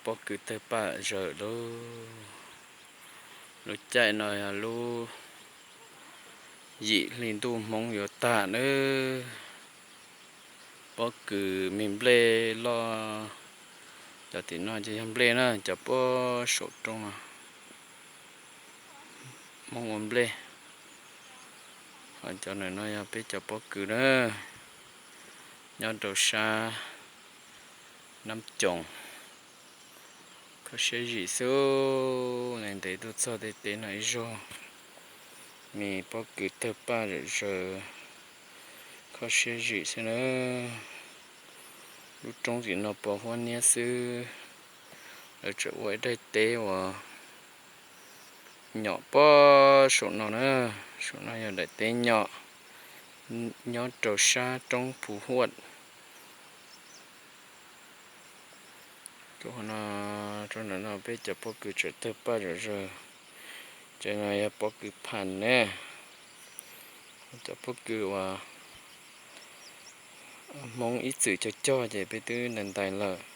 Pob kws tawg paj zawm lub, lub caij no yog lub yim hli ntuj Hmoob yuav tag nawb. Pob kws me nplej loj, cov tim no ces yog nplej na, cov puag saum roob no Hmoob ua nplej. Ho cov ntawm no yog peb cov pob kws na, nyob rau sab Nab Coos. Kho siab zim xwb, ntev ntev tuaj txog tej teb no ib zaug, me pob kws tawg paj zawm zaws, kho siab zim xwb na. Lub roob tim no pos huab niab xwb, lawv tseem ua ib daim teb uas nyom puag saum no na. Saum no yog daim teb nyom nyob rau sab roob Phu Huaj. Rau ntawm no peb cov pob kws tseem tawg paj zawm zaws. Cov no yog pob kws phas ne, cov pob kws uas Hmoob ib txwm cog cog ces peb twb ntais ntais lawm.